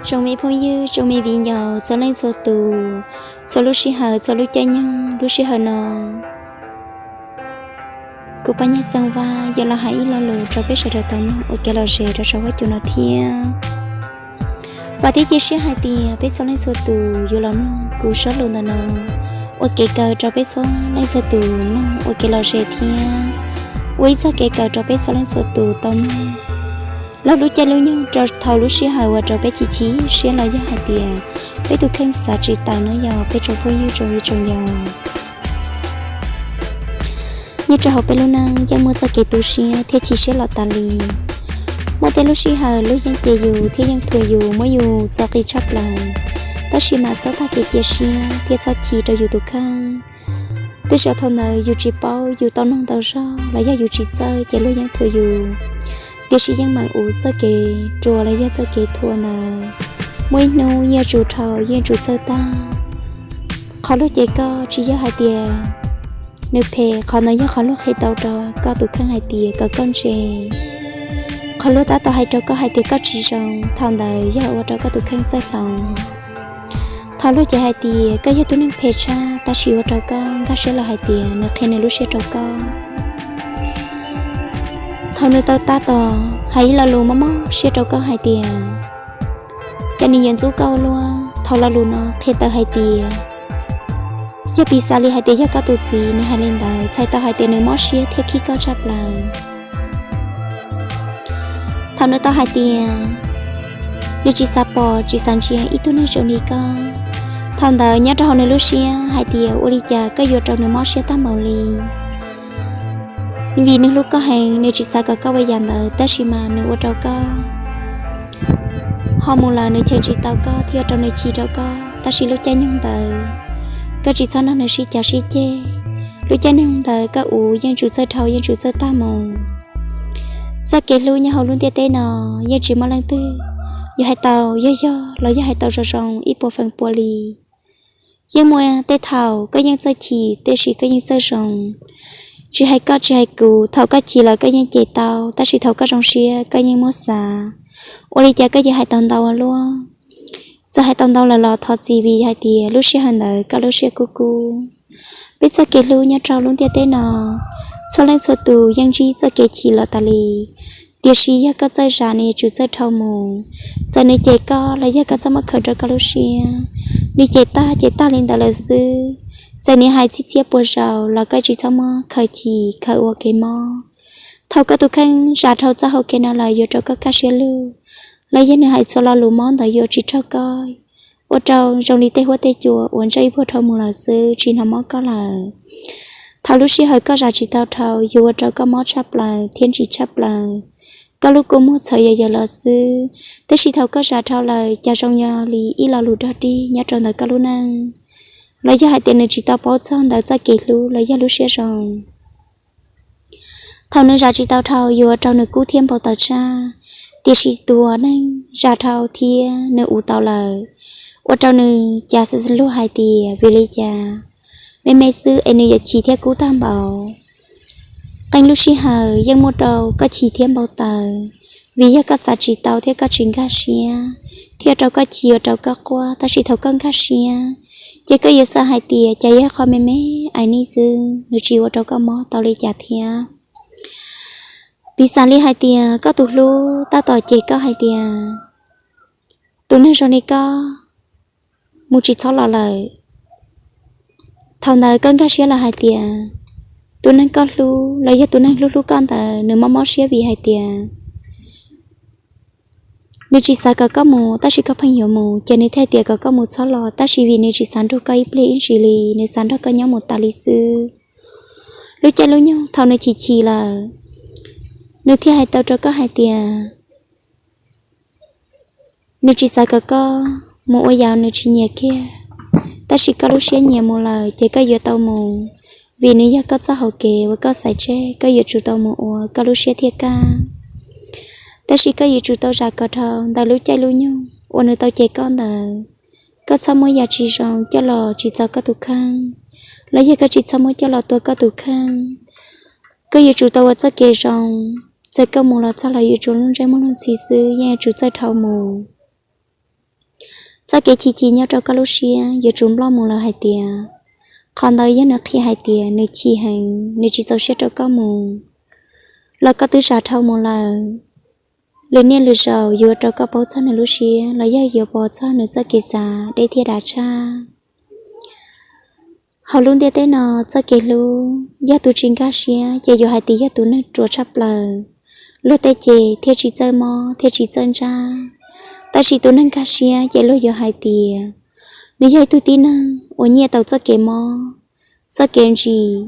Tsoom me phooj ywg, tsoom me viv ncaus txhua leej txhua tus, txhua lub sij hawm, txhua lub caij nyoog, lub sij hawm no kuv Paj Nyaj Xeeb Vaj yuav los hais ib lo lus rau peb sawv daws tau mloog ua kev lom zem rau saum huab cua no thiab. Vam thiab cia siab hais tias peb txhua leej txhua tus yuav los mloog kuv zaj lus ntawm no ua kev kawm rau peb txhua leej txhua tus mloog ua kev lom zem thiab ua ib txoj kev kawm rau peb txhua leej txhua tus tau mloog los lub caij lub nyoog rau thaum lub sij hawm uas rau peb chim chim siab los yog hais tias peb tus kheej xav tsis tawm no yog peb tsoom phooj ywg tsoom viv tsoom ncaus. Nyob rau hauv peb lub neej yeej muaj txoj kev tu siab thiab chim siab los tas li. Muaj tej lub sij hawm luag yeej cem yus thiab yeej thuam yus, muab yus txo qis tshaj plaws, tab sis mas txhob tag kev cia siab thiab txhob chim rau yus tus kheej. Tej zaum thaum ntawd yus tsis paub yus tau noog ntau zog los yog yus tsis txawj ces luag yeej thuam yus, tiam sis yeej meem ua txoj kev ruam los yog txoj kev thuam ntawd muaj ib hnub yeej yuav tsum dhau, yeej yuav tsum txawj tag. Qhov luag cem koj tsis yog hais tias nws phem, qhov ntawd yog qhov luag qhia tau rau koj tus kheej hais tias kom koj ntse. Qhov luag tab tom hais rau koj hais tias koj tsis zoo, thaum ntawd yog ua rau koj tus kheej txawj hloov. Thaum luag cem hais tias koj yog tus neeg phem tshaj, tab sis ua rau koj nkag siab los hais tias nws qhia nws lub siab rau koj. Thaum nws tau tab tom hais ib lo lus mob mob siab rau koj hais tias, ces nws yuav ntxub koj ua luaj. Thaum lo lus no qhia tawm hais tias, yog piv xam li hais tias yog koj tus txiv nws hais li ntawd, txhais tau hais tias nws mob siab thiab khib koj tshaj plaws. Thaum nws tau hais tias nws tsis xav pom tsis xav ntsia ib tug neeg zoo li koj, thaum ntawd nyob rau hauv nws lub siab hais tias ua li cas koj yuav rau nws mob siab tag npaum li. Vim nws hlub koj heev, nws tsis xav kom koj ua yam ntawd, tab sis mas nws ua rau koj ho mus lawm, nws cheem tsis tau koj thiab ua rau nws chim rau koj. Tab sis lub caij nyoog ntawd koj tsis txhob nrog nws sib cav sib ceg. Lub caij nyoog ntawd koj ua yeej yuav tsum txawj dhau, yeej yuav tsum txawj tag mus. Txoj kev hlub nyob hauv lub ntiaj teb no yeej tsis muaj leej twg yuav hais tau yog yog los yog hais tau zoo zoo ib puas feem pua li. Yeej muaj tej thaum koj yeej txawj chim tiam sis koj yeej txawj zoo. Tsis hais koj tsis hais kuv, thaum koj chim lawm koj yeej cem tau, tab sis thaum koj zoo siab koj yeej muab xav. Ua li cas koj yuav hais tau ntau ua luaj? Txawm hais tau ntau lawm los thov txim vim hais tias lub sij hawm ntawd koj lub siab kub kub. Peb txoj kev hlub nyob rau lub ntiaj teb no, txhua leej txhua tus yeej ntsib txoj kev chim los tas li. Tiam sis yog koj txawj zam nws yuav tsum txawj dhau mus. Txawm nws cem koj los yog koj txhob muab khaws rau koj lub siab. Nws cem tag ces tag li ntawd lawm xwb. Txawm nws hais txhij txhiab puas zaus los koj tsis txhob muab khaws chim khaws ua kev mob. Thaum koj tus kheej zam dhau txoj hau kev no lawm yuav rau koj kaj siab lug, los yog nws hais txhua lo lus mob ntawd yuav tsis raug koj, ua rau zoo li tej huab tej cua uas ntsej ib puag dhau mus lawm xwb tsis hnov mob koj lawm. Thaum lub sij hawm koj zam tsis tau dhau yuav ua rau koj mob tshaj plaws thiab ntsim tshaj plaws. Koj lub kua muag txhawv yawm yawm los xwb, tab sis thaum koj zam dhau lawm cas zoo yog li ib lo lus dog dig nyob rau ntawm koj lub neej, los yog hais tias nws tsis tau paub txog ntawm txoj kev hlub los yog lub siab zoo. Thaum nws zam tsis tau dhau yuav ua rau nws kub thiab npau taws tshaj, tiam sis tus neeg zam dhau thiab nws ua tau lawm, ua rau nws cas xav luag hais tias vim li cas me me xwb es nws yuav chim thiab kub tag npaum. Qee lub sij hawm yeej muaj rau koj chim thiab npau taws, vim yog koj xav tsis tau thiab koj tsis nkag siab, thiaj rau koj chim ua rau koj quaj. Tab sis thaum koj nkag siab, ces koj yuav xav hais tias cas yog qhov me me ais nis xwb, nws tsis ua rau koj mob tau li cas thiab. Piv xam li hais tias koj tus hlub tab tom cem koj hais tias tus neeg zoo li koj mus tsis txhob los lawm. Thaum ntawd koj nkag siab los hais tias tus neeg koj hlub los yog tus neeg hlub hlub koj ntawd nws mob mob siab vim hais tias nws tsis xav kom koj mus, tab sis koj pheej yuav mus, ces nws thiaj tias kom koj mus txhob los, tab sis vim nws tsis xav nrug koj ib pliag ib ntsis li, nws xav nrog koj nyob mus tas li xwb. Lub caij lub nyoog thaum nws chim chim lawm, nws thiaj hais tau rau koj hais tias nws tsis xav kom koj mus ua yam nws tsis nyiam kiag, tab sis koj lub siab nyiam mus lawm ces koj yuav tau mus, vim nws yog koj txoj hau kev uas koj xaiv tseg, koj yuav tsum tau mus ua koj lub siab thiaj kaj. Tab sis koj yuav tsum tau zam kom dhau ntawm lub caij lub nyoog uas nws tau cem koj ntawd. Koj txhob muab yam tsis zoo coj los tsim txom koj tus kheej, los yog koj tsis txhob muab coj los tua koj tus kheej. Koj yuav tsum tau ua txoj kev zoo, txawm koj mus los txog los yuav tsum lub ntsej muag lub ntxhi xwb, yeej yuav tsum txawj dhau mus. Txoj kev chim chim nyob rau koj lub siab yuav tsum nploj mus lawm hais tias, qhov ntawd yog nws qhia hais tias nws chim heev, nws tsis txaus siab rau koj mus, los koj twb zam dhau mus lawm. Lwm niaj lwm zaus yuav ua rau koj paub txog nws lub siab los yog yuav pom txog nws txoj kev xav deb thiab dav tshaj. Hauv lub ntiaj teb no txoj kev hlub, yog tus tsis nkag siab ces yuav hais tias yog tus neeg ruam tshaj plaws. Luag tej ces thiaj tsis txawj mob thiaj tsis txawj ntsaj, tab sis tus neeg nkag siab ces luag yuav hais tias nws yog ib tug tib neeg uas nyiaj tau txoj kev mob, txoj kev ntsim.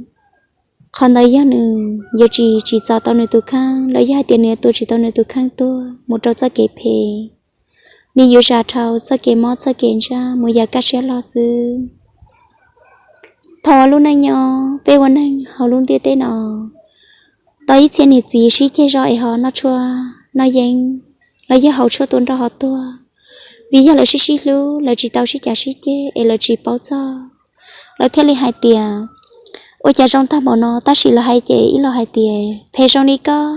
Qhov ntawd yog nws yuav tsis tsim txom tau nws tus kheej los yog hais tias nws yuav tua tsis tau nws tus kheej tuag mus rau txoj kev phem. Nws yuav zam dhau txoj kev mob txoj kev ntsaj mus yam kaj siab loj xwb. Thaum ua lub neej nyob, peb ua neeg hauv lub ntiaj teb no, tau ib txhia niam txiv sib ceg zog es ho noj tshuaj noj yeeb los yog haus tshuaj tua nroj ho tuag, vim yog lawv sib sib hlub, lawv tsis tau sib cav sib ceg es lawv tsis paub txog. Lawv thiaj li hais tias, ua cas zoo tag npaum no, tab sis lawv hais ces ib los hais tias phem zoo li koj,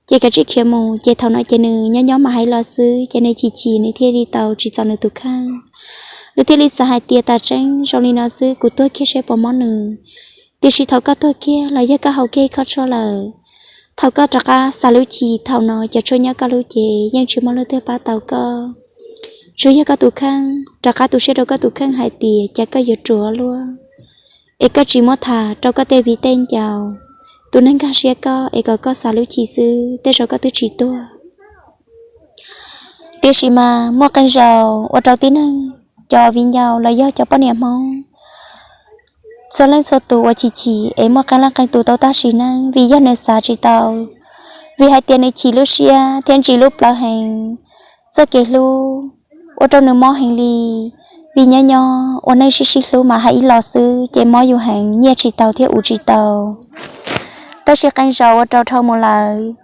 ces kav tsij khiav mus. Ces thaum no ces nws nyob nyob mas hais los xwb, ces nws chim chim nws thiaj li tau tsis txom nws tus kheej. Nws thiaj li xav hais tias tas tseeb zoo li no xwb kuv tuag kiag seb puas mob nws. Tiam sis thaum koj tuag kiag los yog koj haus kiag khob tshuaj lawm, thaum koj rov qab xav lub chim thaum no cov tshuaj nyob koj lub cev yeej tsis muaj leej twg pab tau koj. Tsuas yog koj tus kheej rov qab tu siab rau koj tus kheej hais tias cas koj yuav ruam luaj, es koj tsis muab tham rau koj tej viv tej ncaus, tus neeg nkag siab koj es kom koj xav lub chim xwb, tej zaum koj twb tsis tuag. Tiam sis mas muaj qee zaus ua rau tib neeg cov viv ncaus los yog cov poj niam Hmoob txhua leej txhua tus uas chim chim es muaj qee leej qee tus tau tag sim neej vim yog nws xav tsis tau, vim hais tias nws chim lub siab thiab ntsim lub plawv heev. Txoj kev hlub ua rau nws mob heev li, vim nyob nyob ua neej sib sib hlub mas hais ib los xwb ces mob yus heev, nyiaj tsis tau thiab ua tsis tau. Tab sis qee zaus ua rau dhau mus lawm,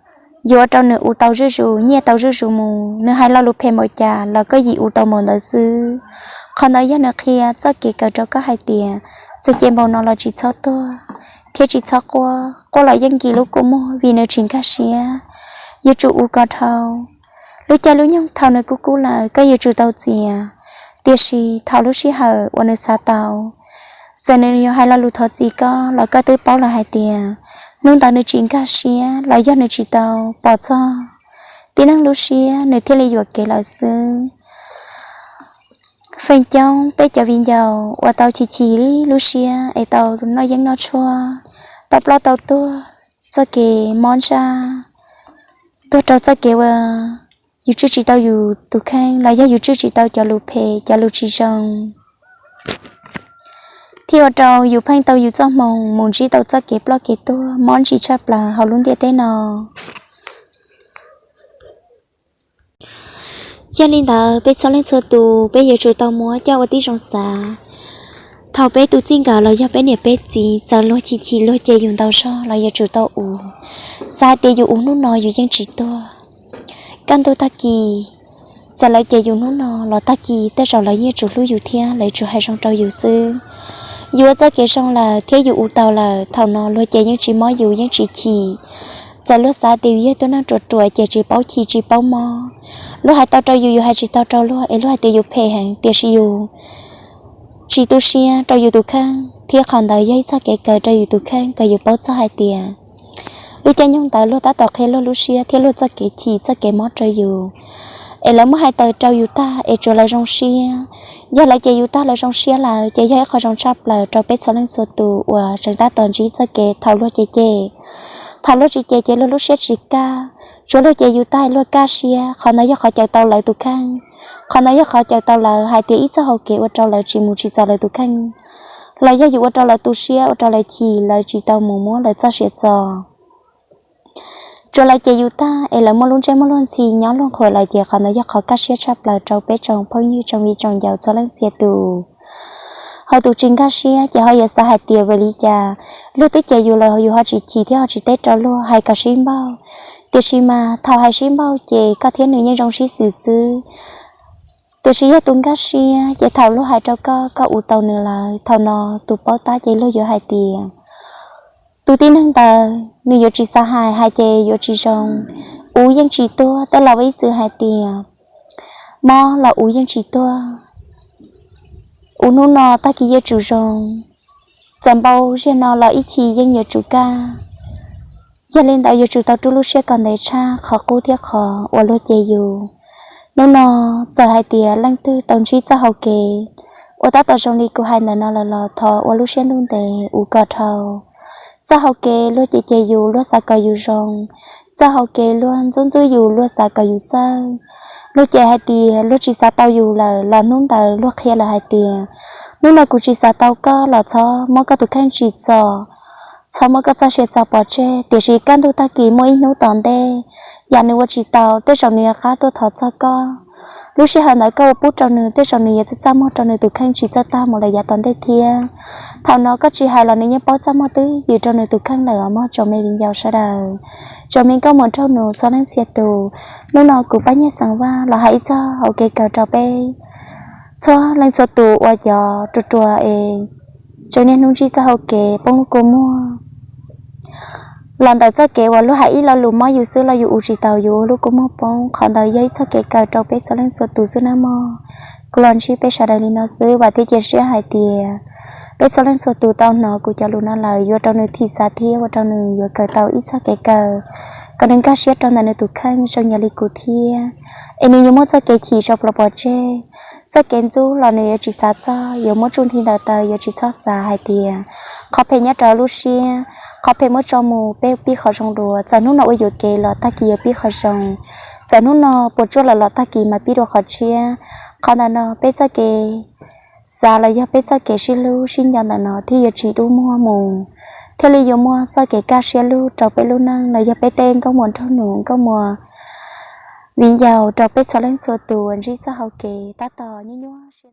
yuav ua rau nws ua tau zuj zus, nyiaj tau zuj zus mus, nws hais lo lus phem npaum cas los koj yim ua tau npaum ntawd xwb. Qhov ntawd yog nws qhia txoj kev kawm rau koj hais tias txawm ces npaum no los tsis txhob tuag, thiab tsis txhob quaj, quaj los yeej nkim lub kua muag vim nws tsis nkag siab. Yuav tsum ua kom dhau. Lub caij lub nyoog thaum nws kub kub lawm koj yuav tsum tau txiav, tiam sis thaum lub sij hawm uas nws xav tau, txawm nws yuav hais lo lus thov txim koj los koj twb paub lawm hais tias hnub ntawd nws tsis nkag siab los yog nws tsis tau pom txog tib neeg lub siab, nws thiaj li yuam kev lawm xwb. Feem coob peb cov viv ncaus uas tau chim chim lub siab es tau noj yeeb noj tshuaj, tau ploj tau tuag, txoj kev mob ntsaj, tuag rau txoj kev uas yus tswj tsis tau yus tus kheej los yog yus tswj tsis tau cov lus phem cov lus tsis zoo, thiaj ua rau yus pheej tau yus txoj hmoo mus ntsib tau txoj kev ploj kev tuag mob ntsis tshaj plaws hauv lub ntiaj teb no. Yog li ntawd peb txhua leej txhua tus peb yuav tsum tau muab coj ua tib zoo xav. Thaum peb tus txij nkawm los yog peb niam peb txiv txawm luag chim chim luag cem yus ntau zog los yuav tsum tau ua, xav hais tias yus ua hnub no yus yeej tsis tuag. Kaj ntug tag kis, txawm lawv cem yus hnub no los tag kis tej zaum lawv yeej tsuas hlub yus thiab lawv tsuas hais zoo rau yus xwb. Yus ua txoj kev zoo lawm thiab yus ua tau lawm, thaum no luag cem yeej tsis mob yus yeej tsis chim. Txawm luag xav tias yus yog tus neeg ruam ruam ces tsis paub chim tsis paub mob, luag hais tau rau yus yus hais tsis tau rau luag es luag hais tias yus phem heev, tiam sis yus tsis tu siab rau yus tus kheej thiab qhov ntawd yog ib txoj kev kawm rau yus tus kheej kom yus paub txog hais tias lub caij nyoog ntawd luag tab tom qhia luag lub siab thiab luag txoj kev chim txoj kev mob rau yus, es lawv muab hais tawm rau yus tag es tsuas lawv zoo siab. Yog lawv cem yus tag lawv zoo siab lawm ces yog ib qho zoo tshaj plaws rau peb txhua leej txhua tus uas tseem tab tom ntsib txoj kev thaum luag cem cem. Thaum luag tsis cem ces luag lub siab tsis kaj, tsuas luag cem yus tag luag kaj siab, qhov ntawd yog qhov cawm tau lawv tus kheej. Qhov ntawd yog qhov cawm tau lawv hais tias ib txoj hau kev ua rau lawv tsis mus tsim txom lawv tus kheej, los yog yus ua rau lawv tu siab ua rau lawv chim lawv tsis tau mus muab lawv txoj sia txo. Tsuas lawv cem yus tag es lawv muaj lub ntsej muag luag ntxhi nyob luag nqhuas lawm ces qhov ntawd yog qhov kaj siab tshaj plaws rau peb tsoom phooj ywg tsoom viv tsoom ncaus txhua leej txhia tus. Ho tus tsis nkag siab ces ho yuav xav hais tias vim li cas luag twb cem yus los yus ho tsis chim thiab ho tsis teb rau luag hais kom sib npaug. Tiam sis mas thaum hais sib npaug ces koj thiab nws yeej zoo sib xws xwb. Tiam sis yog tus nkag siab ces thaum luag hais rau koj, koj ua tau nws lawm, thaum no tus paub tab ces luag yuav hais tias tus tib neeg ntawd nws yuav tsis xav hais, hais ces yuav tsis zoo. Ua yeej tsis tuag, tej laus ib txwm hais tias mob los u yeej tsis tuag. U hnub no tag kis yuav tsum zoo, txawm npau ziag no los ib chim yeej yuav tsum kaj. Yog li ntawd yuav tsum tau rub lub siab kom ntev tshaj qhov qub thiab qhov uas luag cem yus. Hnub no txawm hais tias leej twg tau ntsib txoj hau kev uas tab tom zoo li kuv hais ntawm no lawm los thov ua lub siab ntuj ntev u kom dhau. Txoj hau kev luag cem cem yus luag xav kom yus zoo, txoj hau kev luag ntxub ntxub yus luag xav kom yus txawj. Luag cem hais tias luag tsis xav tau yus lawm los hnub ntawd luag qhia lawm hais tias hnub no kuv tsis xav tau koj los txhob muab koj tus kheej tsim txom, txhob muab koj txoj sia txo pov tseg. Tiam sis kaj ntug tag kis muaj ib hnub tom ntej, yam nws ua tsis tau tej zaum nws yuav qab tuaj thov txog koj. Lub sij hawm ntawd koj ua pub rau nws tej zaum nws yuav txaj txaj muag rau nws tus kheej tsis txawj tag mus lawm yav tom ntej thiab. Thaum no koj tsis hais los nws yeej paub txaj muag twb ywm rau nws tus kheej lawm os mog tsoom me viv ncaus sawv daws. Tsoom me nkauj muam nraug nus txhua leej txhia tus, hnub no kuv Paj Nyiaj Xeem Vaj los hais ib txog hau kev kawg rau peb txhua leej txhua tus uas cov ruam ruam es tseem niaj hnub ntsib txoj hau kev poob lub kua muag los ntawm txoj kev uas luag hais ib lo lus mob yus xwb los yus u tsis tau yus ua lub kua muag poob. Qhov ntawd yog ib txoj kev kawg rau peb txhua leej txhua tus xwb nawb mog. Kuv los ntsib peb sawv daws li no xwb vam thiab cia siab hais tias peb txhua leej txhua tus tau hnov kuv cov lus no lawm yuav rau nws thim xav thiab ua rau nws yuav kawm tau ib txoj kev kawg kom nws nkag siab rau ntawm nws tus kheej zoo yam li kuv thiab, es nws yuav muaj txoj kev chim tso plhuav pov tseg. Txoj kev ntxub los nws yuav tsis xav txog, yuav muab tsuj nthi ntawm taw yuav tsis txhob xav hais tias qhov phem nyob rau lub siab, qhov phem muab tso mus peb pib qhov zoo dua. Txawm hnub no ua yuam kev los tag kis yuav pib qhov zoo, txawm hnub no puas tsuaj lawm los tag kis mas pib dua qhov tshiab. Qhov ntawm no peb txoj kev xav los yog peb txoj kev sib hlub sib nco ntawm no thiaj yuav tsis dub muag mus, thiaj li yuav muaj txoj kev kaj siab lug rau peb lub neej los yog peb tej nkauj muam nraug nus nkauj muam viv ncaus rau peb txhua leej txhua tus uas ntsib txoj hau kev tab tom nyuaj nyuaj